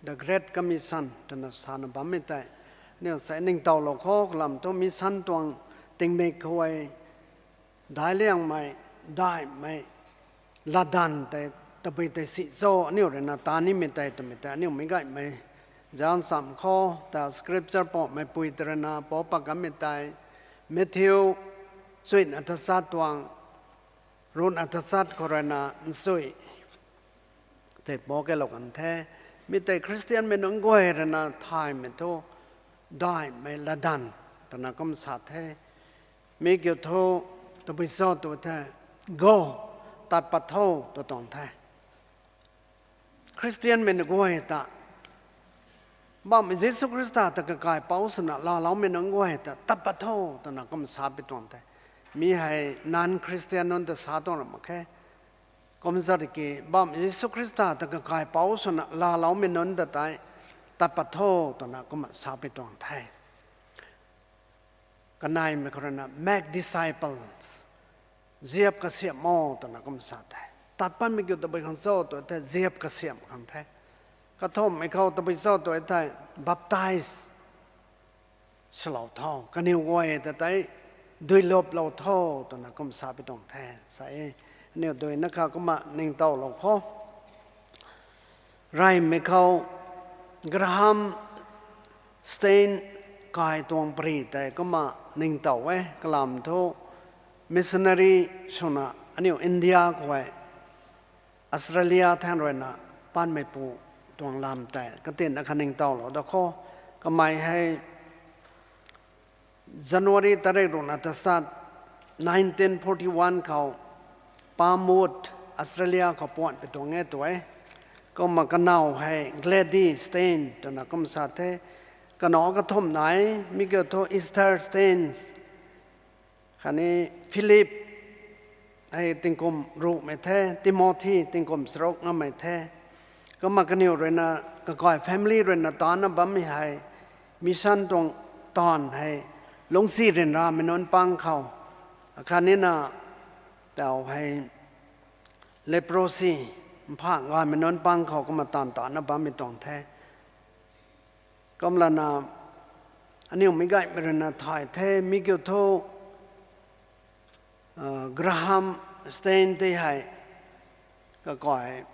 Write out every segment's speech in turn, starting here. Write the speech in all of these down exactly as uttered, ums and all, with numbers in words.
The Great Commission twna sana bammei tei, aniu sei ningtowlou khou kalam thu mission tuang tingmik khou ei, daic liangmei, daihmei, latdanv tei, tabui tei si cho aniu ruina taan nimei tei twmei tei aniu meic gaymei zanc cham khou ta scripture pwmei pui tei ruina pou pat kanmei tei, Matthew chuina tachat tuang, ruhna tachat khou ruina nchui tei pou kailou kan the. Mi tei Khristianmei nunc guay ruina thaymei thu, daihmei latdanv twna kum sa the. Mi kiu thu, tabui cho tu the, go, tat pat tho tw tuang the. Khristianmei nunc guay ta, Bauhmei Jisu Khrista ta kakaipouc swna laaloumei nunc guay ta tat pat tho twna kum sa pi tuang the. Mi hei non-Khristian nunc ta sa tuang ra mak khe. Kum zat ki Bauhmei Jisu Khrista ta kakaipouc swna laaloumei nunc ta tei tat pat tho twna kumna sa pi tuang the. Kaneimei khou ruina make disciples, ziap kasiamh o twna kum sa the. Tat patmei kiu tabui khang cho tu the, ziap kasiamh khang the. Kathumhmei khou tabui cho tu the, baptize swlou tho, kaniw guay ta tei duiluplou tho twna kum sa pi tuang the. Sa e, aniu duina kha kumna ningtowlou khou reymei khou Graham Staines kai tuang pary tei kumna ningtow e, kalam thu missionary swna aniu India khou e Australia thangc ruina patmeipu tuang lam tei katinna kha ningtowlou da khou, kamei hei January tarik ruhna tachat, nineteen forty-one khou Palmwood, Australia khou puan pi tuang e tu e. Kumna kanow hei Gladys Staines twna kum sa the. Kanow kathumh nai, mi kiu thu Esther Staines, khatni Philip, hei tingkum ruhmei the, Timothy tingkum charuk ngammei the. Kumna kaniw ruina, kakai family ruina taanna bammei hei, mission tuang taanv hei, lungcsi ryanramei nunc pang khou, akhatnina, tau hei, leprosy, mpha ngamei nunc pang khou kumna taanv taanna bammei tuang the. Kumlana, aniu meic gaymei ruina thay the, mi kiu thu, Graham Staines tei hei, kakai,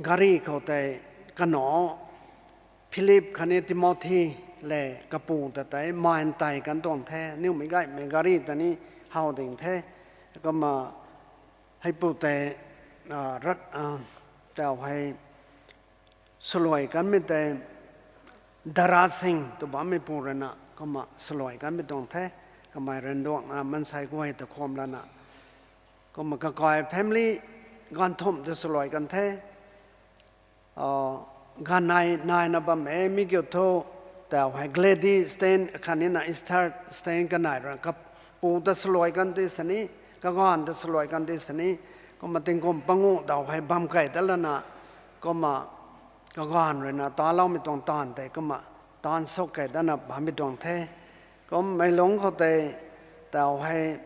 gari khou tei kanow, Philip khatni Timothy le kapu ta tei mai ntey kan tuang the, aniu meic gaymei gari ta ni how ding the, kumna heipu tei, rat, tau hei, swluai kanmei tei Dara Singh tw bammeipu ruina kumna swluai kanmei tuang the, kamei ryanduangna maansei guay ta khwam lana. Kumna kakai family ganv thumh ta swluai kan the, ganv nei naina bam e, mi kiu thu, tau hei Gladys Staines khatnina Esther Staines kanei ruina kapu ta swluai kan ti sini, kaganv ta swluai kan ti sini, kumna tingkum panguh daw hei bam key dat lana, kumna kaganv ruina taloumei tuang taanv tei kumna taanv suk key datna bammei tuang the. Kummei lungc khou tei, tau hei,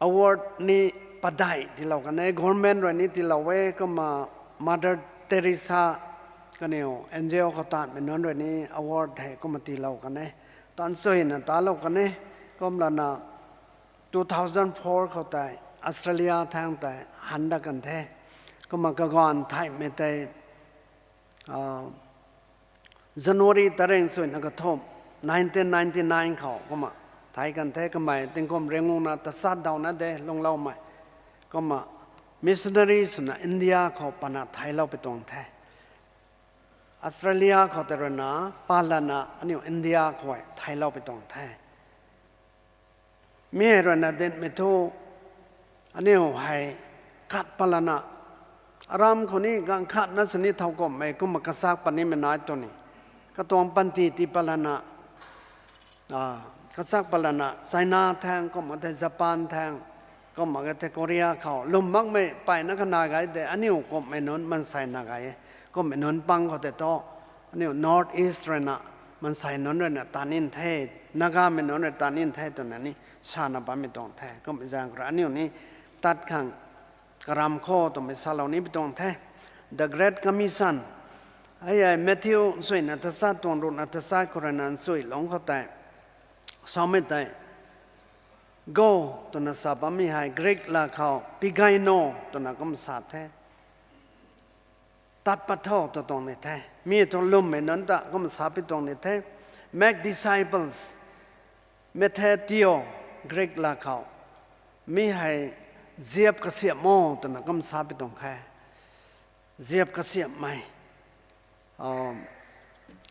award ni padeih tiilou kan e, government rui ni tiilou e, kumna Mother Teresa kaniw N G O khou taanmei nunc rui ni award hei kumna tiilou kan e. Taanv chuyna talou kan e, kumlana two thousand four khou tei Australia thangc tei han dat kan the. Kumna kaganv theihmei tei, January tarik chuyna kathumh, nineteen ninety-nine khou kumna thei kan the, kamei tingkum ringungna tachat dawna de lungloumei. Kumna missionary swna India khou pana theilou pi tuang the. Australia khou tei ruina palana aniu India khou theilou pi tuang the. Mi hei ruina dinmei thu, aniu hei khat palana, aram khou ni ganv khatna sini thowkumhmei kumna kachak panimei nai tu ni, katuang panty tii palana, kachak palana China thangc, kumna tei Japan thangc, kumna tei Korea khou lwm makmei peyna kana gay de, aniu kumhmei nunc maansei na gay e. Kumhmei nunc pang khou tei thu, aniu North East ruina maansei nunc ruina taan nin the, Nagamei nunc rui taan nin the twna ni sana bammei tuang the. Kumhmei zaeng khou rui aniu ni tat khang karam kho twmei salou ni pi tuang the. The Great Commission. Hei hei Matthew nsuina tachat tuang ruhna tachat khou ruina nsui lungc khou tei samei tei, go twna sa bammei hei Greek la khou pigaino twna kum sa the. Tat pat tho tw tuang ni the. Mi thu lwmmei nunc ta kum sa pi tuang ni the. Make disciples. Metheteo, Greek la khou. Mi hei ziap kasiamh o twna kum sa pi tuang khe. Ziap kasiamhmei.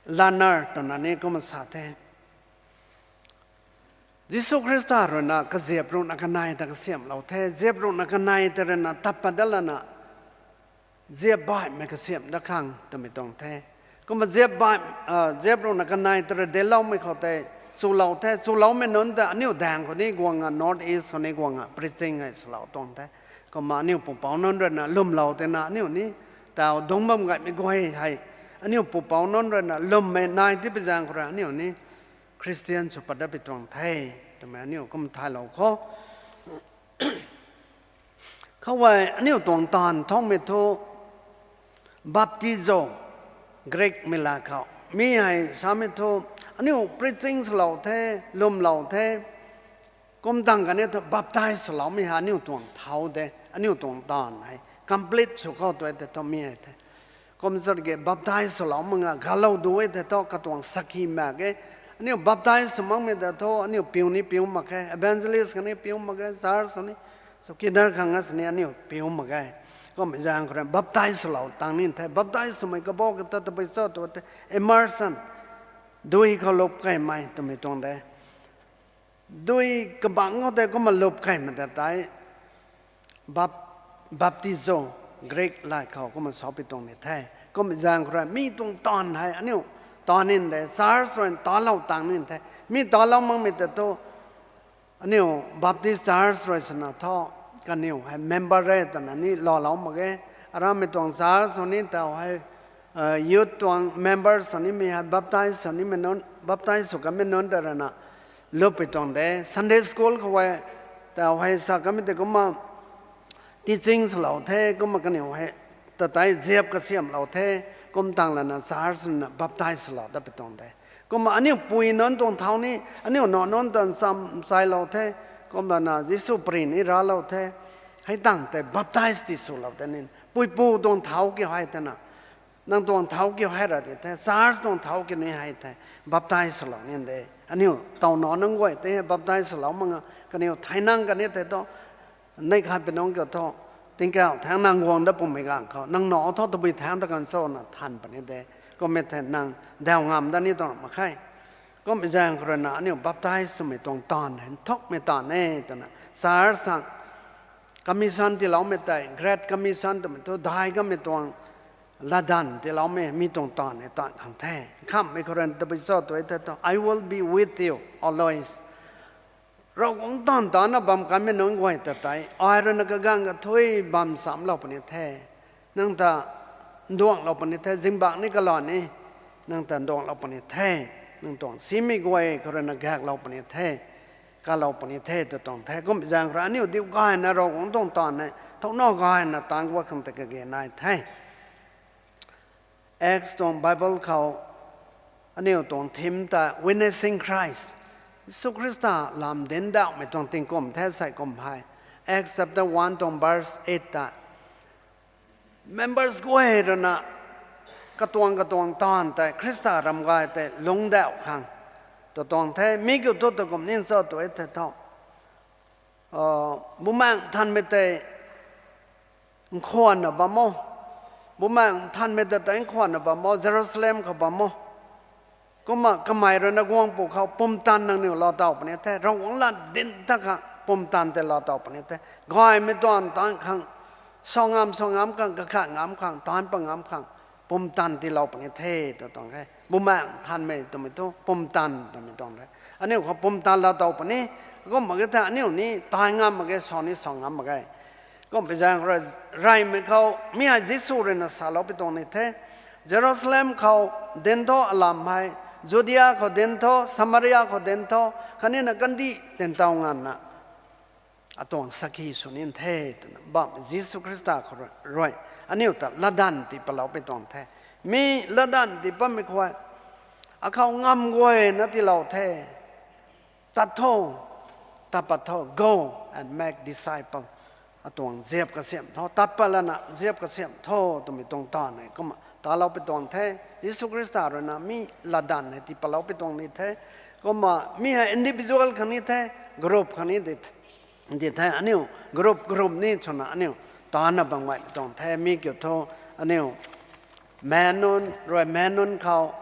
Learner twna ni kum sa the. Jisu Khrista ruina kaziap ruhna kanei ta kasiamhlou the. Ziap ruhna kanei ta ruina tat pat dat lana ziap baihmei kasiamh dat khang twmei tuang the. Kumna ziap baih, ziap ruhna kanei ta rui deloumei khou tei chulou the. Chuloumei nunc ta aniu daeng khou ni guang a, North East khou ni guang a preaching hei swlou tuang the. Kumna aniu pupouc nunc ruina lwmlou tina aniu ni taw dungc bam gaymei guay hei aniu pupouc nunc ruina lwmmei nai ti pi zaeng khou rui aniu ni Christian sw pat dat pi tuang the twmei aniu kum thaylou kho. Khou hei aniu tuang taanv thangmei thu baptizo, Greek mei la khou. Mi hei samei thu aniu preaching swlou the, lwmlou the, kum tang kani thu baptize swloumei hei aniu tuang thau de, aniu tuang taanv hei complete sw khou tu e tei thu mi hei the. Kum zat ki baptize swlou mak nga galou du e tei thu katuang sakhi mak e. Aniu baptize sw makmei ta thu aniu piu ni piu mak khe, evangelist kani piu mak khe, church ni, chowkidar khang a sini aniu piu mak khe. Kum zaeng khou rui baptize swlou tang ni the, baptize swmei kabau kata tabui cho tu the, immersion, dui khou lup kaimei twmei tuang de. Dui kabangc khou tei kumna lup kaimei ta tei baptizo, Greek lai khou kumna sa pi tuang ni the. Kum zaeng khou rui mi tuang taanv hei aniu taanv ni de, church rui talou tang ni the. Mi talou makmei ta thu aniu Baptist church rui swna thu kaniw hei member re twna ni loulou mak ge. Aramei tuang church sw ni taw hei youth tuang members sw nimei hei baptize sw nimei nunc, baptize sw kamei nunc ta ruina lup pi tuang de. Sunday school khou hei taw hei sa kamei tei kumna teaching swlou the, kumna kaniw hei ta tei ziap kasiamhlou the, kum tang lana church ruina baptize swlou dat pi tuang de. Kumna aniu pui nunc tuang thau ni, aniu nac nunc ta ncham chailou the, kum lana Jisu pary ni raclou the, hei tang tei baptize ti swlou tei ni, puipu tuang thau kiu hei tei na, nang tuang thau kiu hei ra di the, church tuang thau kiu ni hei the, baptize swlou ni de. Aniu taw nac nunc guay tei hei baptize swlou mak nga, kaniw thei nang kani tei tu, neih khat pi nunc kiu thu, tingkauh thaeng nang guang dat pumei ganv khou nang nac thu tabui thaeng ta kan cho na than puni de. Kummei thei nang daw ngam dat ni tuang mak khe. Kummei zaeng khou ruina aniu baptize swmei tuang taanv hei nthukmei taanv e twna church sang commission tiiloumei tei, Great Commission twmei thu dai kamei tuang latdanv tiiloumei mi tuang taanv e taanv khang the. Nkhamhmei khou ruina tabui cho tu e the thu, I will be with you always. Ravguangc taanv tana bam kanmei nunc guay ta tei ai ruina kaganv kathuic bam chamclou puni the. Nang ta nduanglou puni the, zingbangc ni kala ni nang ta nduanglou puni the. Nang tuang simei guay khou ruina gaeklou puni the, kalou puni the tw tuang the. Kum zaeng khou rui aniu diu gayna Ravguangc tuang taanv e, thouna gayna taanv guay khang tei kage nai the. Acts tuang Bible khou aniu tuang theme ta Witnessing Christ, Jisu Khrista lam dinc dauhmei tuang tingkum the sei kum hei. Acts chapter one tuang verse eight ta members guay ruina katuang katuang taanv tei Khrista ram gay tei lungcdauh khang tw tuang the. Mi kiu thu ta kum ni cho tu e the thu, Bumaengh Nthanmei tei nkhwanna bam o. Bumaengh Nthanmei ta tei nkhwanna bam o, Jerusalem khou bam o. Kumna kamei ruina guang pwkhou pumtan nangniw laa taw puni the, Ravguangc lat dinc ta khang pumtan tei laa taw puni the. Gaymei tuang taanv khang, sa ngam sa ngam khang, kakhat ngam khang, taanc pat ngam khang pumtan tiilou puni the tw tuang the. Bumaengh Nthanmei twmei thu pumtan twmei tuang the. Aniu khou pumtan laa taw puni, kum mak ge the aniu ni tai ngam mak ge, sa ni sa ngam mak ge. Kumpui zaeng khou rui, reymei khou mi hei Jisu ruina salou pi tuang ni the. Jerusalem khou dinc tho, alam hei Judia khou dinc tho, Samaria khou dinc tho, khatnina kandih dinc taw nganvna atuang sakhi sw nin the twna bam Jisu Khrista khou rui aniu ta latdanv tii palou pi tuang the. Mi latdanv tii pammei khou, akhou ngam guayna tiilou the. Tat tho, tat pat tho, go and make disciple. Atuang ziap kasiamh tho, tat pat lana ziap kasiamh tho twmei tuang taanv e. Kumna talou pi tuang the, Jisu Khrista ruina mi latdanv hei tii palou pi tuang ni the. Kumna mi hei individual khang ni the, group khang ni di, di the, aniu group group ni swna aniu taanna bam gay tuang the. Mi kiu thu aniu men nunc rui men nunc khou,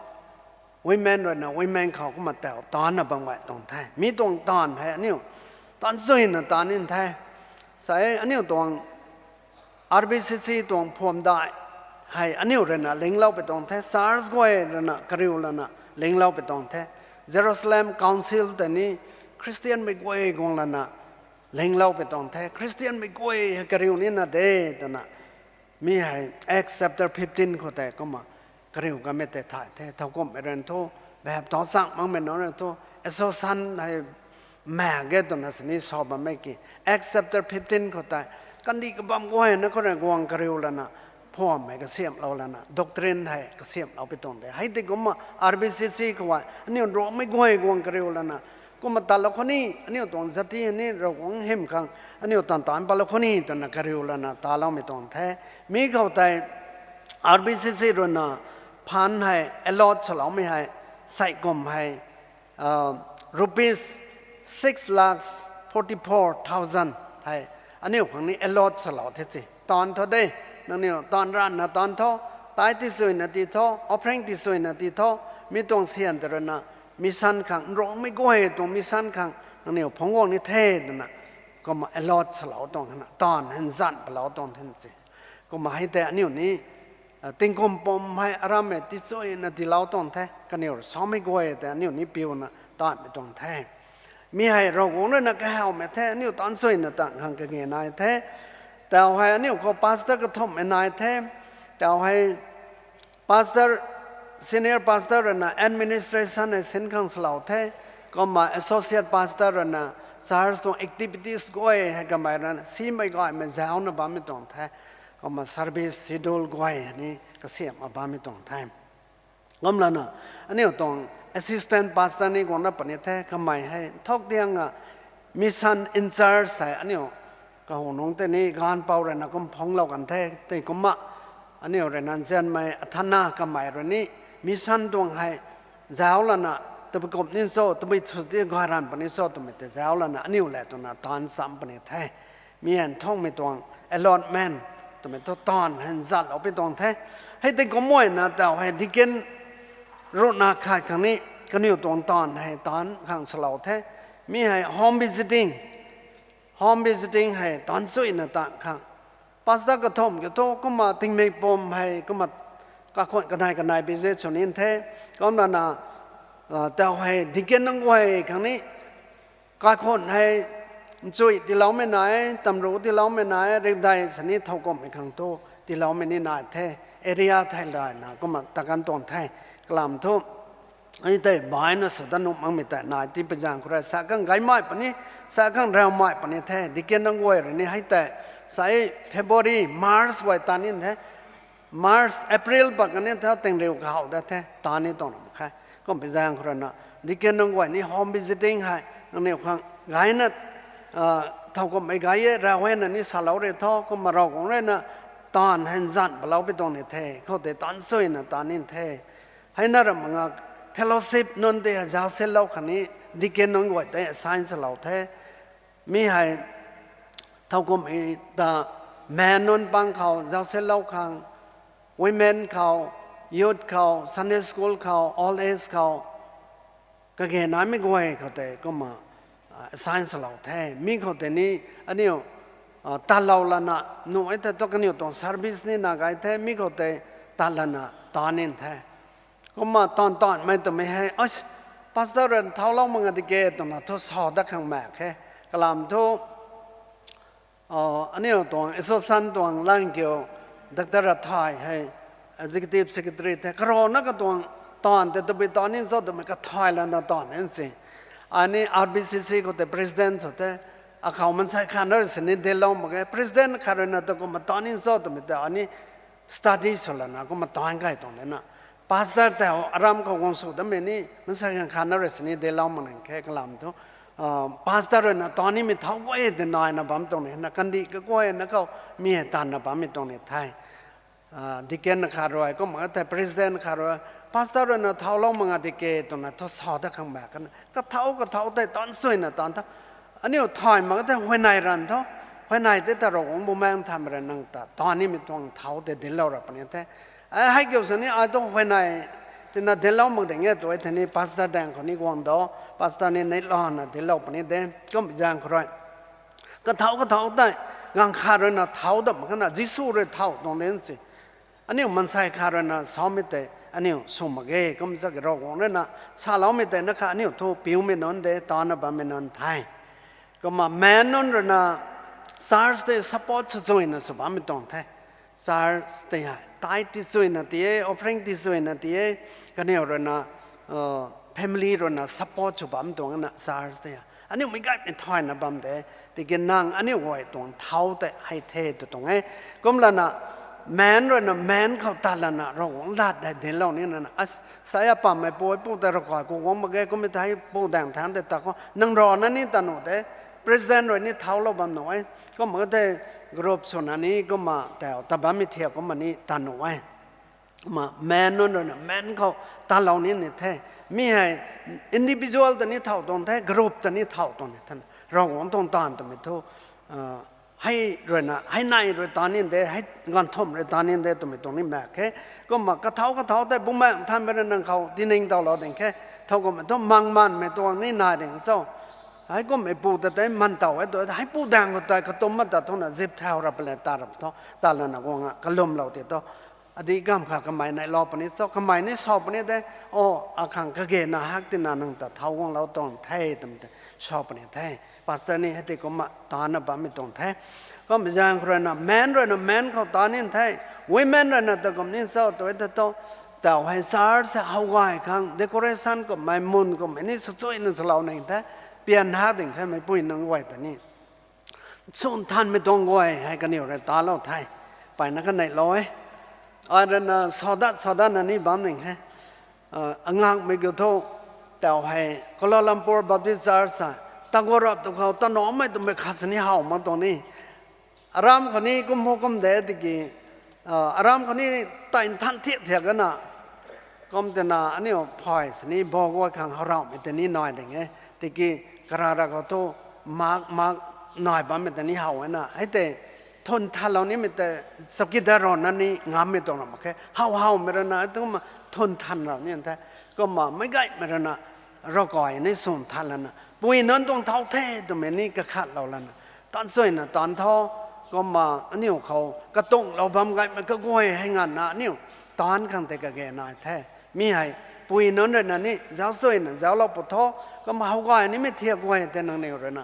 women ruina women khou kumna tau taanna bam gay tuang the. Mi tuang taanv hei aniu taanc suina taan nin the. Sa e aniu tuang R B C C tuang phuam dai hei aniu ruina linglou pi tuang the, church guay ruina kariu lana linglou pi tuang the. Jerusalem Council tei ni Christianmei guay guang lana linglou pi tuang the, Christianmei guay hei kariu nina de twna. Mi hei Acts chapter fifteen khou tei kumna kariu kamei tei thay the. Thowkumhmei rui thu bap tho chang makmei nunc rui thu association hei mak ge twna sini sa bammei ki, Acts chapter fifteen khou tei kandih kabam guayna khou rui guang kariu lana phuammei kasiamhlou lana doctrine hei kasiamhlou pi tuang de. Hei tei kumna R B C C khou aniu Nruangmei guay guang kariu lana kumna tatlou khou ni aniu tuang zati ni Ravguangc hym khang aniu taanv taanc patlou khou ni twna kariu lana taloumei tuang the. Mi khou tei R B C C ruina fund hei allot saloumei hei, saikum hei rupees six lakhs forty four thousand hei aniu khang ni allot salou the si. Taanv tho de, nangniw taanv ranvna taanv tho, tithe tisuina tii tho, offering tisuina tii tho, mi tuang syan tei ruina mission khang, Nruangmei guay tuang mission khang nangniw phungc guang ni the twna kumna allot salou tuang na, taanv hei nzan palou tuang the si. Kumna hei tei aniu ni tingkum pum hei arammei tisuina tiilou tuang the, kaniw samei guay tei aniu ni piuna taanvmei tuang the. Mi hei Ravguangc ruina kahawmei the, aniu taanc suina taanv khang kage nai the. Tau hei aniu khou pastor kathumhmei nai the. Tau hei pastor, senior pastor ruina administration hei sin khang salou the. Kumna associate pastor ruina church tuang activities guay hei kamei ruina simei gaymei zauna bammei tuang the. Kumna service schedule guay ni kasiamh a bammei tuang the. Kumlana aniu tuang assistant pastor ni guangna puni the, kamei hei thuk dianga mission in charge hei aniu kahunungc tei ni ganvpou ruina kum phungclou kan the. Tei kumna aniu ruina nzianmei athana kamei rui ni mission tuang hei zauc lana tabui kum ni cho, tabui sw ti gay ranv puni cho twmei tei zauc lana aniu le twna taanv cham puni the. Mi hei nthungmei tuang allotment twmei thu taanv hei nzatlou pi tuang the. Hei tei kumna tau hei deacon ruhna khat khang ni kaniw tuang taanv hei taanv khang salou the. Mi hei home visiting, home visiting hei taanc suina taanv khang pastor kathumh kiu thu kumna tingmik pum hei kumna kakhun kanei kanei visit sw ni the. Kumlana tau hei deacon nunc guay khang ni kakhun hei nchuih tiiloumei nai, tamru tiiloumei nai, rikdei sini thowkumhmei khang thu tiiloumei ni nai the. Area theilayna kumna takan tuang the. Kalam thu hei tei baina sw dat nuh makmei tei nai ti pi zaeng khou rui sa khang gaymei puni, sa khang rawmei puni the. Deacon nunc guay rui ni hei tei sa e February, March guay taan ni the. March, April pat kani thu tingriu kahaw dat the, taan ni tuang ram khe. Kum pi zaeng khou ruina deacon nunc guay ni home visiting hei nangniw khang gayna thowkumhmei gay e, rav hena ni salou rui tho, kumna Ravguangc ruina taanv hei nzan palou pi tuang ni the, khoutei taanc suina taan ni the. Heina ram nga fellowship nunc tei hei zaucsinlou khang ni deacon nunc guay tei assign salou the. Mi hei thowkumhmei ta men nunc pang khou zaucsinlou khang, women khou, youth khou, Sunday school khou, old age khou, kage naimei guay khou tei kumna assign salou the. Mi khou tei ni aniu tatlou lana nuh e tei thu kaniw tuang service ni na gay the, mi khou tei tat lana taan ni the. Kumna taanv taanvmei twmei hei pastor rui thauclou mak nga di ke twna thu sa dat khang mak khe. Kalam thu aniu tuang association tuang lang kiu, Doctor Rathai hei executive secretary the, karana katuang taanv tei tabui taan ni cho twmei kathay lana taanv ni si. Ani R B C C khou tei president sw the, Akhou mansei khat na rui sini dinlou mak ge, president khat rui na ta kumna taan ni cho twmei ta ani study sw lana kumna taan kai tuang de na. Pastor tei aram khou guang sw damei ni mansei khat na rui sini dinlou mak nang khe kalam thu. Pastor rui na taan nimei thau guay de naina bam tuang ni na kandih kaguay na khou mi hei tanna bammei tuang ni the. Deacon khat rui kumna tei president khat rui, pastor rui na thaulou mak nga di ke twna thu sa da khang ba kana kathau kathau tei taan suina taan tha. Aniu thay mak tei huayney ran thu, huayney tei ta Ravguangc Bumaengh Nthanmei rui nang ta taan nimei tuang thau tei dinlou ra puni the. Hei kiu sini ai tu huayney tina dinlou mak ding e tu e thei ni pastor daeng khou ni guang do, pastor ni neihlana dinlou puni de. Kum zaeng khou rui kathau kathau tei ganv khat rui na thau dam mak kana Jisu rui thau tuang de si. Aniu mansei khat rui na samei tei aniu sw mak ge, kum zak Ravguangc rui na saloumei tei na kha aniu thu piumei nunc de, taanna bammei nunc the. Kumna man nunc rui na church tei support sw chuina sw bammei tuang the. Church tei hei tithe ti chuina ti e, offering ti chuina ti e, kaniw rui na family rui na support sw bam tuang na church tei hei aniu meic gaymei thayna bam de. Tiki nang aniu guay tuang thau tei hei the tw tuang e. Kumlana man rui na man khou ta lana Ravguangc lat hei dinlou ni na, sai apammei pu pu tei ravkai ku guang mak ge, kummei tei pu daeng thangc tei ta khou nang rana ni ta nuh de. President rui ni thaulou bam nuh e. Kumna tei group swna ni kumna tei ta bammei thiak kumna ni ta nuh e. Kumna man nunc rui na man khou talou ni ni the. Mi hei individual ta ni thau tuang the, group ta ni thau tuang ni the. Ravguangc tuang taanv twmei thu hei rui na hei nai rui taan ni de, hei ganv thumh rui taan ni de twmei tuang ni mak khe. Kumna kathau kathau tei Bumaengh Nthanmei rui nang khou tiningtowlou ding khe. Thowkumhmei thu mang manmei tuang ni nai ding cho. Hei kummei pu ta tei man tow e tu, hei pu daeng khou tei katumc ma ta thuna zip thau rap le ta rap thu ta lana guang a kalumlou ti tu. Adi gam kha kamei neihlou puni cho, kamei ni sa puni de. O, akhang kage na hak tina nang ta thau guanglou tuang the twmei tei sa puni the. Pastor ni hei tei kumna taanna bammei tuang the. Kumna zaeng khou rui na man rui na man khou taan ni the, women rui na ta kum ni cho tu e ta tu. Tau hei church hei how gay khang decoration kummei mun kummei ni sw chuina swlou ning the. Pian hak ding khe meipui nunc guay ta ni swn thanmei tuang guay hei kaniw rui talou the. Peyna kaneilou e. Ai rui na sa dat sa datna ni bam ning khe. Angakmei kiu thu tau hei Kuala Lumpur Baptist Church a taguarap tu khou tanamei twmei khat sini how mak tuang ni. Aram khou ni kum hu kum de tiki aram khou ni tei nthan thiak thiak kana kum tina aniu phay sini bo guay khang howraumei tei ni nai ding e. Tiki karara khou thu mak mak nai bammei tei ni how e na. Hei tei thun thanlou nimei tei chowkidar rana ni ngammei tuang ra mak khe. How howmei rui na twna thun than ra ni the. Kumna meic gaymei rui na ravkai ni swn than lana pui nunc tuang thau the twmei ni kakhatlou lana taan chuina taan tho. Kumna aniu khou katunglou bam gaymei kaguay hei nganvna aniu taan khang tei kage nai the. Mi hei pui nunc rui na ni zauc chuina zauclou pw tho. Kumna how gay nimei thiak guay tei nangniw rui na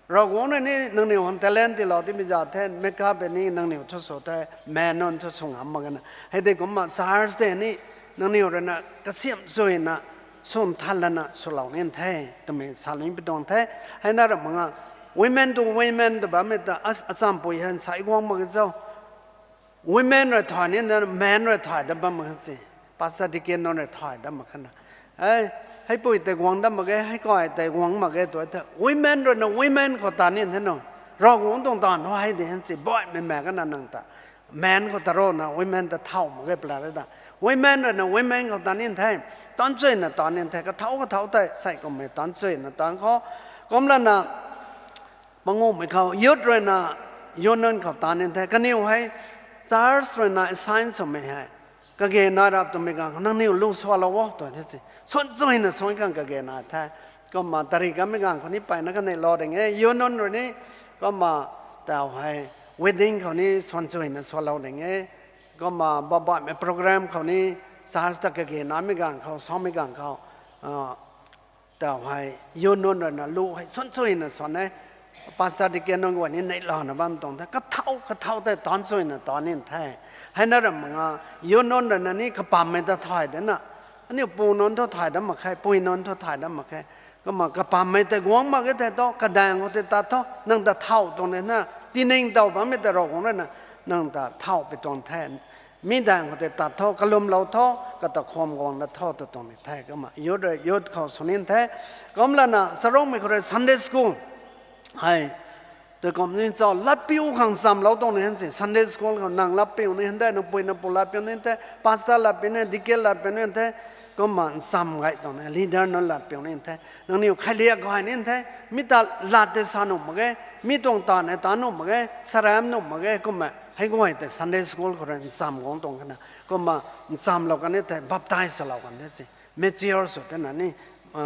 Ravguangc rui ni nangniw khang talent tiilou timei za the, makeup e ni nangniw thu sw the, man nunc thu sw ngam mak kana. Hei tei kumna church tei ni nangniw rui na kasiamh chuina swn than lana swlou ni the twmei sa ni pi tuang the. Hei na ram mak nga women to women tw bammei ta achampui hei nsai guang mak ke cho. Women rui thay ni na man rui thay dat bam mak khe si. Pastor deacon nunc rui thay dat mak khe na. Heipui tei guang dat mak ge, hei kai tei guang mak ge tu the. Women rui na women khou taan ni the no. Ravguangc tuang taanv hei di hen si baihmei mak kana nang ta man khou ta rui na women ta thau mak ge pla rui ta. Women rui na women khou taan ni the. Taan chuina taan ni the, kathau kathau tei sei kummei taan chuina taan khou. Kumlana panguhmei khou youth rui na union khou taan ni the. Kaniw hei church rui na assign swmei hei kage nai rap twmei ganv khou nangniw lu sualou o tu the si. Swn chuina swn khang kage nai the. Kumna tari kanmei ganv khou ni peyna kaneilou ding e. Union rui ni kumna tau hei wedding khou ni swn chuina sualou ding e. Kumna babaihmei program khou ni church ta kage naimei ganv khou samei ganv khou tau hei union rui na lu hei swn chuina swn e. Pastor deacon nunc guay ni neihlana bam tuang the. Kathau kathau tei taan chuina taan ni the. Hei na ram mak nga union rui na ni kapammei ta thay de na. Aniu pu nunc thu thay dat mak khe, pui nunc thu thay dat mak khe. Kumna kapammei tei guang mak ge the thu, kadaeng khou tei tat tho, nang ta thau tuang de na, tiningtow bammei tei Ravguangc rui na, nang ta thau pi tuang the. Mi daeng khou tei tat tho, kalumlou tho, kata kham guang la tho, tw tuang ni the. Kumna youth rui youth khou sw nin the. Kumlana, charongmei khou rui Sunday school. Hei, tei kum ni cho, latpiu khang nchamlou tuang ni hen si. Sunday school khou nang latpiu ni hen the, nang pui nang pu latpiu ni the, pastor latpiu ni, deacon latpiu ni the, kumna ncham gay tuang ni, leader nunc latpiu ni the. Nangniw khailiak gay ni the, mi ta lat tei sa nuh mak ge, mi tuang taanv hei ta nuh mak ge, saram nuh mak ge, kumna hei guay tei Sunday school khou rui ncham guang tuang khe na, kumna nchamlou kan ni the, baptize swlou kan the si. Mature sw the na ni,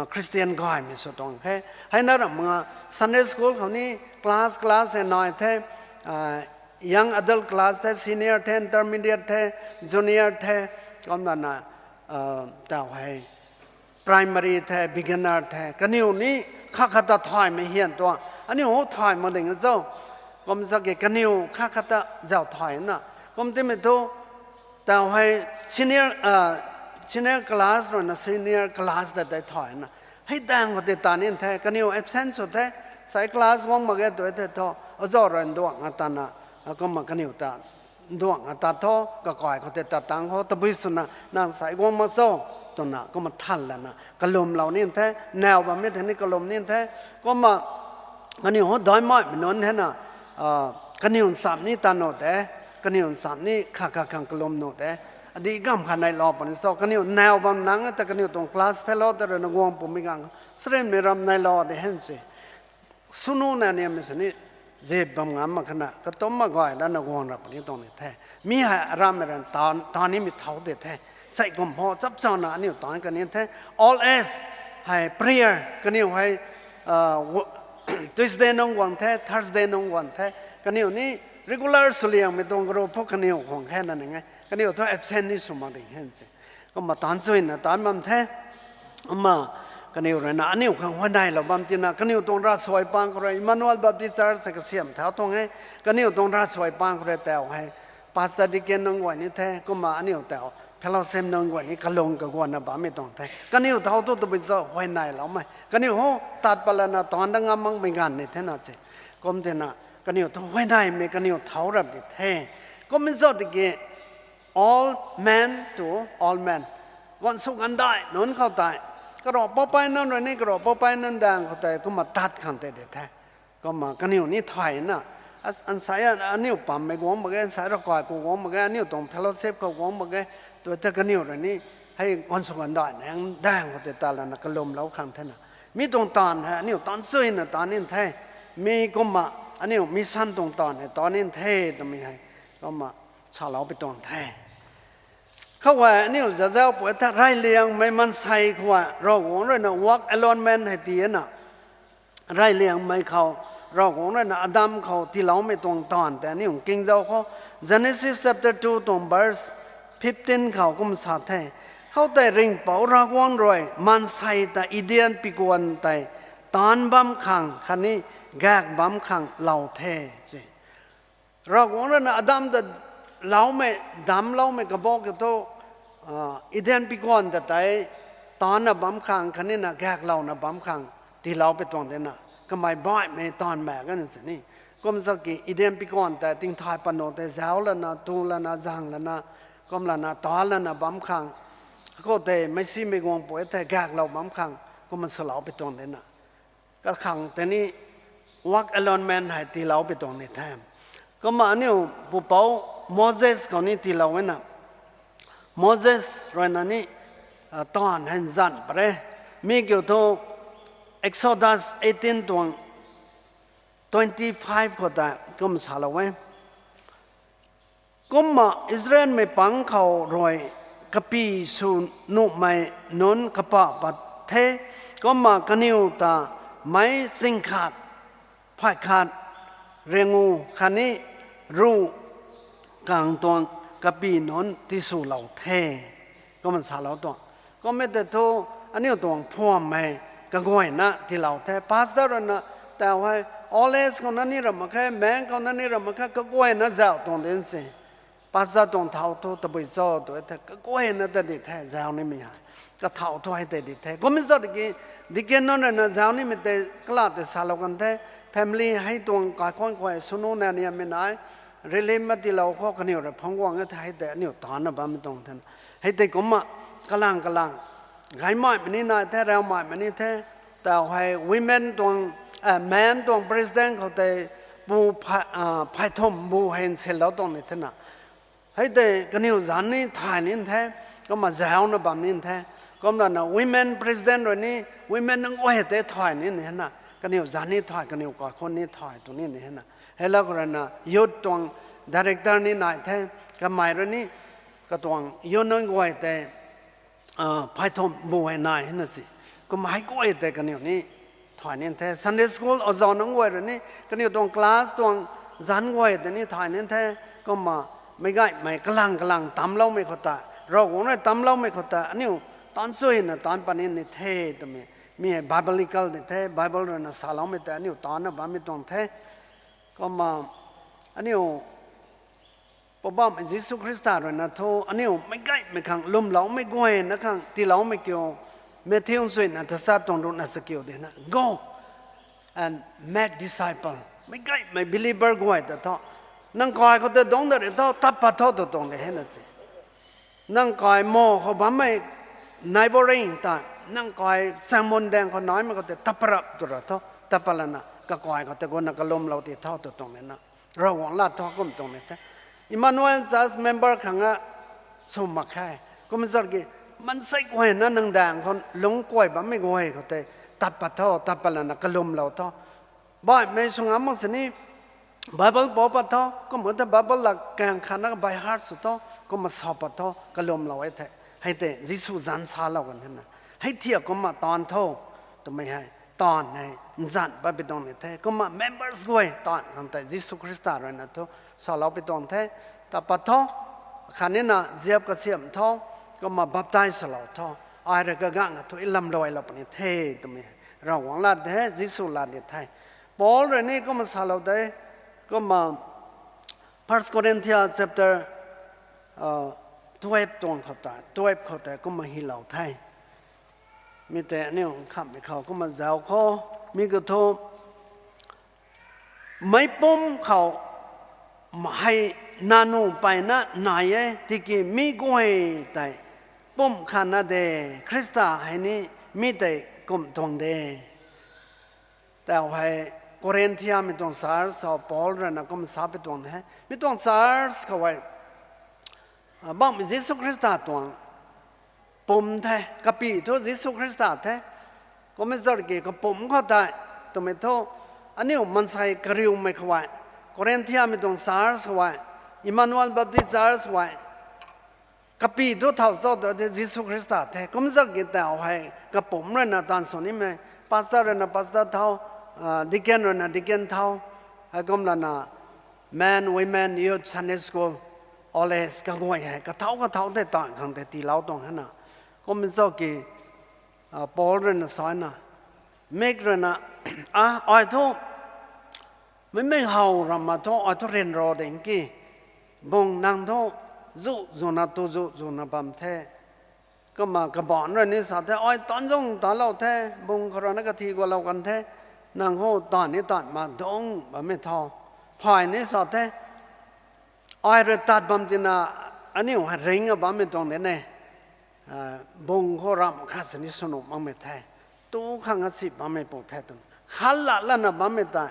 Christian gaymei sw tuang khe. Hei na ram nga Sunday school khou ni class, class hei nai the, young adult class the, senior the, intermediate the, junior the, kumlana, taw hei primary the, beginner the, kaniw ni khat khat ta thaymei hian tuang. Aniu hou thay mak ding cho. Kum sa ki kaniw khat khat ta zauc thay na. Kum timei thu, taw hei senior, senior class rui na senior class ta tei thay na. Hei daeng khou tei tat ni the, kaniw absent sw the, sai class guang mak ge tw the thu, aza rui nduang a tana, kumna kaniw ta nduang a tat tho, kakai khou tei tat tang khou, tabui swna, nang sai guang mak cho, twna, kumna than lana, kalumlou ni the, naw bammei the ni kalum ni the, kumna, kaniw hou daihmei mei nunc the na, kaniw ncham ni tat nuh de, kaniw ncham ni khat khat khang kalum nuh de, adi gam khat neilou puni cho, kaniw naw bam nang ta kaniw tuang class fellow ta rui na guang pumei gang, sarinmei ram neilou de hen si. Sw nuh na niammei sini, zip bam ngam mak khana, katumc mak gay lana guang rap puni tuang ni the. Mi hei arammei ran ta, ta nimei thau de the. Sai kum ho, chap chana aniu tan kan ni the. All age, hei prayer, kaniw hei, Tuesday nung guang the, Thursday nung guang the. Kaniw ni regular swliangmei tuang group phu kaniw khwang khe na ning e. Kaniw thu absent ni sw mak ding hen si. Kumna taanc chuyna taanc bam the. Kumna kaniw rui na aniu khang huayneylou bam tina, kaniw tuang ravsuai pang khou rui Emmanuel Baptist Church se kasiam thau tuang e. Kaniw tuang ravsuai pang khou rui taw hei pastor, deacon nunc guay ni the, kumna aniu taw fellowship nunc guay ni kalung kaguanna bammei tuang the. Kaniw thau thu tabui cho huayneyloumei, kaniw hou tat pat lana taanc dat ngam makmei ganv ni the na se. Kum tina, kaniw thu huayneymei kaniw thau rap di the. Kummei cho tiki, all men to all men. Guan sw ganv dai nunc khou tei, karav poupei nunc rui ni karav poupei nunc daeng khou tei kumna tat khang tei de the. Kumna kaniw ni thay na, ansai aniu pammei guang mak ge, ansai ravkai khou guang mak ge, aniu tuang fellowship khou guang mak ge, tw the kaniw rui ni, hei guan sw ganv dai nang daeng khou tei tat lana kalumlou khang the na. Mi tuang taanv hei aniu taanc chuyna taanc ni the. Mi kumna aniu mission tuang taanv hei taanc ni the twmei hei, kumna salou pi tuang the. Khou hei aniu zazau pui the, reyliangmei maansei khou hei Ravguangc rui na work allotment hei tii na. Reyliangmei khou, Ravguangc rui na Adam khou tiiloumei tuang taanv tei aniu kingzau khou, Genesis chapter two tuang verse fifteen khou kum sa the. Khoutei Ringhpouc Ravguangc rui maansei ta Eden pikuan tei taanc bam khang khatni gaek bam khang lou the, se. Ravguangc rui na Adam ta loumei, damcloumei kabok kiu thu, Eden pikuan ta tei taancna bam khang khatni na gaeklouna bam khang tiilou pi tuang de na, kamei baihmei taanv mak kan sini. Kum sa ki Eden pikuan tei tingthay panu tei zauc lana, tu lana, zang lana, kum lana, taanclana bam khang, khoutei meicsimei guang pui tei gaeklou bam khang kumna swlou pi tuang de na. Kakhang tei ni work allotment hei tiilou pi tuang ni the. Kumna aniu pupouc Moses khou ni tiilou e na. Moses rui na ni taanv hei nzan pare. Mi kiu thu Exodus eighteen tuang twenty five khou tei kum salou e. Kumna Israelmei pang khou rui kapy sw nuhmei nunc kapah pat the. Kumna kaniw ta meic ching khat, phay khat, riangu khatni ruh kang tuang kapy nunc tiswlou the. Kumna salou tuang. Kummei tei thu aniu tuang phuammei kaguayna tiilou the. Pastor rui na taw hei old age khou na ni ram mak khe, maeng khou na ni ram mak khe, kaguayna zauc tuang din se. pastor tuang thau thu tabui cho tu e the, kaguayna ta di the, zau nimei hei. Kathau thu hei tei di the. Kum zat ki, deacon nunc rui na zau nimei tei kala tei salou kan the, family hei tuang kaikhwang khou swnu na niammei nai, relief ma tiilou khou kaniw rui phungc guang e the, hei tei aniu tana bammei tuang the. Hei tei kumna, kalang kalang, gaymaimei ni nai the, raumaimei ni the, tau hei women tuang, eh, men tuang president khou tei pu pha-, ah, phay thum bu hei nsilou tuang ni the na. Hei tei kaniw zanc ni thay ni the, kumna zauna bam ni the, kumna na women president rui ni, women nunc guay tei thay ni ni na, kaniw zanc ni thay, kaniw kaikhwang ni thay tu ni ni na. Hei la khou rui na youth tuang director ni nai the, kamei rui ni, katuang youth nunc guay tei, ah, phay thum bu hei nai na si. Kumna hei guay tei kaniw ni thay ni the, Sunday school oza nunc guay rui ni, kaniw tuang class tuang zanc guay tei ni thay ni the, kumna meic gaymei kalang kalang tamloumei khou ta, Ravguangc rui tamloumei khou ta, aniu taanc suina taanc pat ni ni the twmei, mi hei biblical ni the, Bible rui na saloumei tei aniu tana bammei tuang the. Kumna, aniu Poubauhmei Jisu Khrista rui na thu, aniu meic gaymei khang lwmloumei guayna khang tiiloumei kiu, Matthew suina tachat tuang ruhna sa kiu di na, Go and make disciple. Meic gaymei believer guay ta thu, nang kai khou tei dungc da ri tho, tat pat tho tu tuang de he na si. Nang kai mo khou bammei neighboring ta, nang kai chaengmun daeng khou naimei khou tei tat pat rap tu ra tho, tat pat lana kakai khou tei guna kalwmlou ti tho tu tuang de na. Ravguangc lat thu kum tuang ni the. Emmanuel Church member khang a sw mak khe. Kum zat ki, maansei guayna nang daeng khou lungc kuay bammei guay khou tei tat pat tho, tat pat lana kalwmlou tho. Baihmei sw ngam mak sini, Bible pou pat tho, kum ta Bible la kaeng khatna by heart sw tho, kumna sa pat tho, kalwmlou e the. Hei tei Jisu zanc salou kan the na. Hei thiak kumna taanv tho twmei hei, taanv hei nzan pat pi tuang ni the. Kumna members guay taanv khang tei Jisu Khrista rui na thu salou pi tuang the. Tat pat tho, khatni na ziap kasiam tho, kumna baptize swlou tho, ai rui kaganv a thu i lamluailou puni the twmei Ravguangc lat the, Jisu lat di the. Paul rui ni kumna salou de, kumna First Corinthians chapter, uh, twelve tuang khou ta, twelve khou tei kumna hylou the. Mi tei aniu nkhamhmei khou kumna zauc khou, mi khou thu, meic pumc khou hei nanu mpeyna nai e, tiki mi guay tei pumc khatna de, Khrista hei ni mi tei kum tuang de. Tau hei Corinthiamei tuang church khou Paul rui na kum sa pi tuang he. Mi tuang church khou hei, ah, Bauhmei Jisu Khrista tuang pumc the, kapy thu Jisu Khrista the. Kum zat ki kapumc khou tei, twmei thu, aniu maansei kariumei khou hei, Corinthiamei tuang church khou hei, Emmanuel Baptist Church khou hei, kapy thu thau cho tu the, Jisu Khrista the. Kum zat ki tau hei kapumc rui na taanv sw nimei, pastor rui na pastor thau, ah, deacon rui na deacon thau, hei kum lana men, women, youth, Sunday school, old age kaguay hei kathau kathau tei taanv khang tei tiilou tuang he na. Kum zat ki, ah, Paul rui na sa na, mik rui na, ah, ai thu meimei how ramh ma thu ai thu ryanra ding ki, bung nang thu zu zuna tu zu zuna bam the. Kumna kabaanc rui ni sa the, ai taanc zung taanlou the, bung khou rui na kathi gualou kan the, nang khou taanv ni taanv mak dungc bammei tho. Phay ni sa the, ai rui tat bam tina, aniu hei ringc a bammei tuang de ne. Ah, bung khou ramh khat sini swnuh makmei the. Tu khang asi bammei pu the twna khat la lana bammei tei,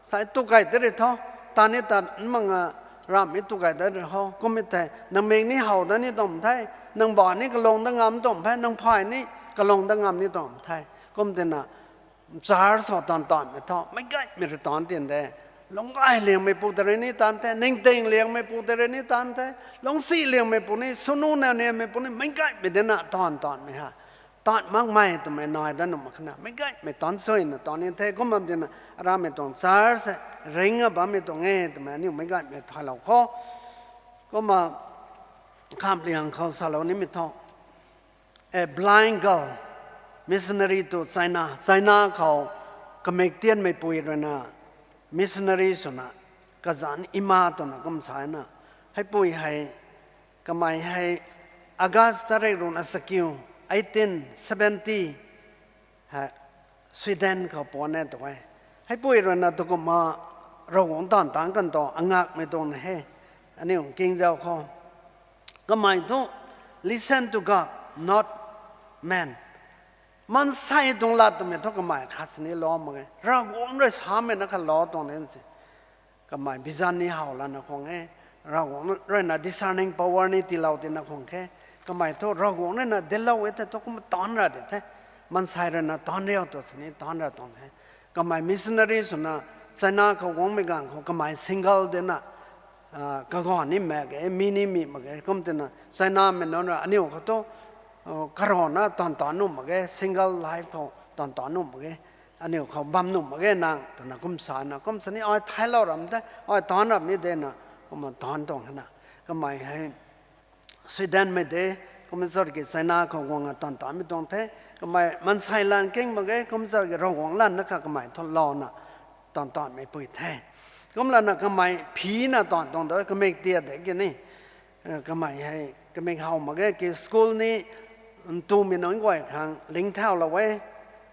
sai tu kay tei ri tho, ta ni tat mak nga, ramh ni tu kay tei ri ho, kummei thei nang mik ni how dat ni tuang the, nang baanc ni kalung dat ngam tuang the, nang phay ni kalung dat ngam ni tuang the. Kum tina, church khou taanv taanvmei thu meic gaymei rui taanv tin de. Lungc gay liangmeipu tei rui ni taanv the, ningting liangmeipu tei rui ni taanv the, lungcsi liangmeipu ni, swnu nau niammeipu ni, meic gaymei dina taanv taanvmei hei, taanv makmei twmei nai dat nuh mak khana, meic gaymei taanv suina taanv ni the. Kum bam tina, aramei tuang church hei ringc a bammei tuang e twmei aniu meic gaymei thaylou khou, kumna khamhliang khou salou nimei thu, a blind girl missionary to China. China khou kamik tianmeipui rui na missionary swna, kazanc ima twna kum sa na, Heipui hei, kamei hei August tarik ruhna chakiu, eighteen seventy, hei Sweden khou puan e tu e. Heipui ruina tu kumna Ravguangc taanv tangc kan tuang angakmei tuang na he. Aniu kingzau khou. Kamei thu, listen to God, not man. Maansei tuang lat twmei thu kamei khat sini lou mak e. Ravguangc rui samei na khat lou tuang de si. Kamei vision ni how lana khang e. Ravguangc ruina discerning power ni tiilou tina khang khe. Kamei thu Ravguangc ruina delou e the thu kumna taanc ra de the. Maansei ruina taanc riu tu sini taanc ra tuang the. Kamei missionary swna China khou guangmei ganv khou kamei single dena, kaganv ni mak ge, mi ni mi mak ge, kum tina China mei nunc ra aniu khou thu, karana taanv taanc nuh mak ge, single life khou taanv taanc nuh mak ge, aniu khou bam nuh mak ge nang twna kum sana, kum sini ai thailou ram the, ai taanc ram ni dena, kumna taanc tuang hena. Kamei hei Sweden mei de, kum zat ki China khou guangna taanv taanc mi tuang the, kamei maansei lan king mak ge, kum zat ki Ravguangc lan na kha kamei thu louna taanv taanc mei pui the. Kumlana kamei phina taanc tuang de, kamik tia de ki ni, kamei hei kamik how mak ge ki school ni ntumei nunc guay khang ling thaulou e.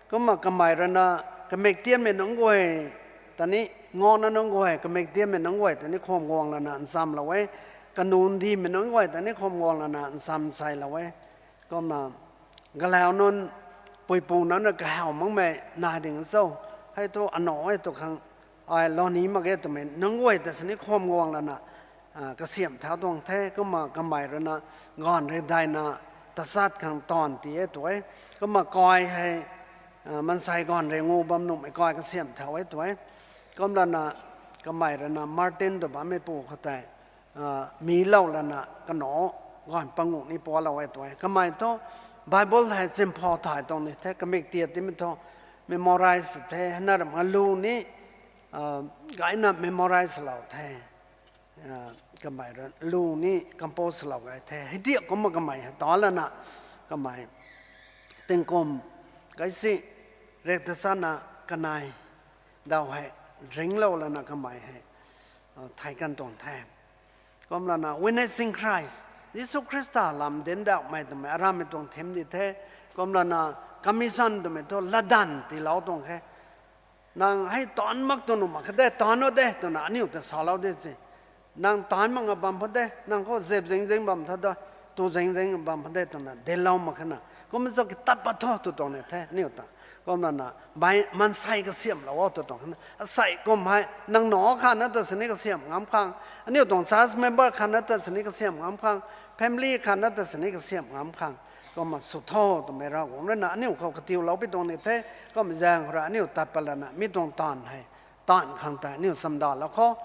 Kumna kamei ruina kamik tianmei nunc guay ta ni, ngana nunc guay, kamik tianmei nunc guay ta ni kham guang lana nchamlou e. Kanu ndimei nunc guay ta ni kham guang lana ncham sailou e. Kumna galau nunc, puipu nunc rui kahaw makmei nai ding cho. Hei thu anac e tu khang ai lou ni mak ge twmei nunc guay ta sini kham guang lana kasiamh thau tuang the. Kumna kamei ruina ganv rui daina tachat khang taanv ti e tu e. Kumna kai hei maansei ganv rui ngu bam nuhmei kai kasiamh thau e tu e. Kumlana kamei ruina Martin tw bammeipu khou tei mi lou lana kanac ganv panguh ni pualou e tu e. Kamei thu Bible hei chimpha thay tuang ni the, kamik tia timei thu memorize the, hna ram nga lu ni gayna memorize lou the. Kamei rui lu ni compose lou gay the. Hei diak kumna kamei hei ta lana kamei tingkum kaisi rek ta sana kanei daw hei ringlou lana kamei hei thei kan tuang the. Kumlana Witnessing Christ, Jisu Khrista lam dinc dauhmei twmei arammei tuang theme di the. Kumlana commission twmei thu latdanv tiilou tuang khe. Nang hei taanc mak tu nuh mak khe de, taanc o de twna aniu ta salou de si. Nang taanc mak nga bam pha de, nang khou zip zing zing bam tha de, tu zing zing bam pha de twna dinlou mak khana. Kum zat ki tat pat tho tw tuang ni the aniu ta. Kumlana maansei kasiamhlou o tw tuang khana. Asei kum hei nang nac khat na ta sini kasiamh ngam khang, aniu tuang church member khat na ta sini kasiamh ngam khang, family khat na ta sini kasiamh ngam khang. Kumna sw tho twmei Ravguangc ruina aniu khou katiulou pi tuang ni the. Kumna zaeng khou rui aniu tat pat lana mi tuang taanv hei taanv khang tei aniu chamdalou khou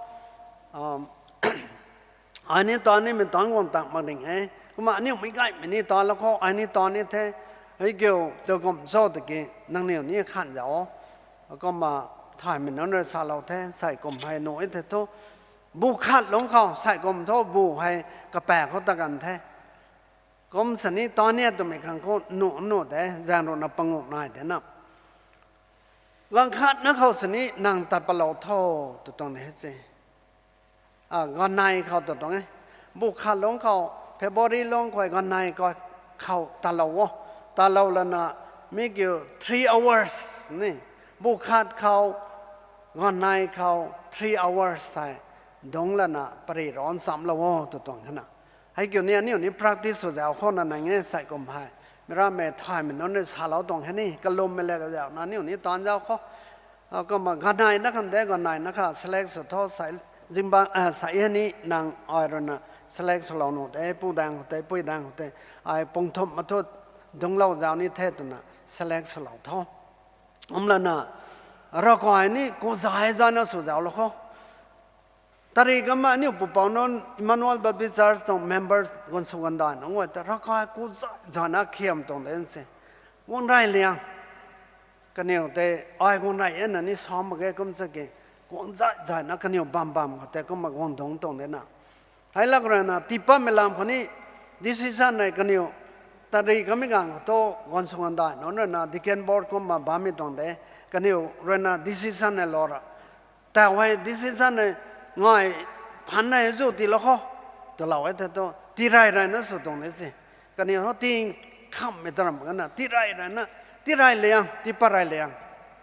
ai ni taanc nimei taanc guang tak mak ding e. Kumna aniu meic gaymei ni taanlou khou ai ni taanc ni the. Hei kiu tu kum cho tiki nangniw ni khan zau o. Kumna thaymei nunc rui salou the, sei kum hei nuh e the thu, bu khat lungc khou sei kum thu bu hei kapaek khou ta kan the. Kum sini taanc ni twmei khang khou nuh nuh de, zaeng ruhna panguh nai de na. Ganv khat na khou sini nang tat patlou tho tw tuang ni he se. Ganv nei khou tw tuang e. Bu khat lungc khou, February lungc khou ganv nei khou talou o. Talou lana mi kiu three hours ni. Bu khat khou, ganv nei khou three hours hei dungc lana pary ran chamlou o tw tuang khana. Hei kiu ni aniu ni practice sw zau khou na nang e sei kum hei. Mi rammei thaymei nunc ni salou tuang he ni, kalummei le kazauhna aniu ni taanc zau khou. Kumna ganv nei na khang de, ganv nei na kha select sw tho, sei, zingbangc, sei he ni nang ai ruina select swlou nuh de, pu daeng khou tei, pui daeng khou tei, ai pung thumh ma thu dungclou zau ni the twna select swlou tho. Kumlana, ravkai ni kuzay zana sw zaulou khou. Tari kamei aniu pupouc nunc Emmanuel Baptist Church tuang members guang sw guang dai nunc guay ta ravkai kuzay zana khiam tuang de se. Guang rey liang. Kaniw tei ai guang rey e na ni sa mak ge kum sa ki. Guang zay zayna kaniw bam bam khou tei kumna guang dungc tuang de na. Hei lak ruina tiipammei lam khou ni decision nei kaniw tari kamei ganv khou thu guang sw guang dai nunc ruina deacon board kumna bammei tuang de. Kaniw ruina decision nei lou ra. Tau hei decision nei ngai phaan nei zu tiilou khou. talou e the tu, tirey reyna sw tuang de se. Kaniw thu ting khammei ta ram kana, tirey reyna, tirey liang, tipat rey liang,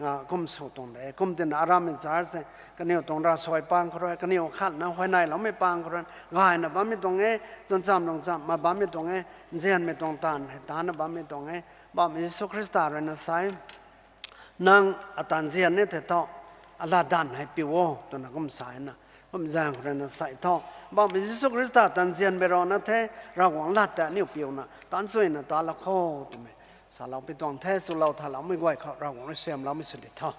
a, kum sw tuang de. Kum tina aram church se, kaniw tuang ravsuai pang khou rui, kaniw khatna huayneyloumei pang khou rui, gayna bammei tuang e, chwncham lungcham ma bammei tuang e, nzianmei tuang taanv hei tana bammei tuang e. Bam Jisu Khrista rui na sa e, nang ata nzian ni the thu, alatdanv hei piu o, twna kum sa na. Kum zaeng khou rui na sa e thu, Bam Jisu Khrista ata nzianmei rui na the, Ravguangc lat ta aniu piuna, taanc suina ta lak kho, twmei. Salou pi tuang the, swlou thaloumei guay khou, Ravguangc rui suaihiamloumei sw di tho.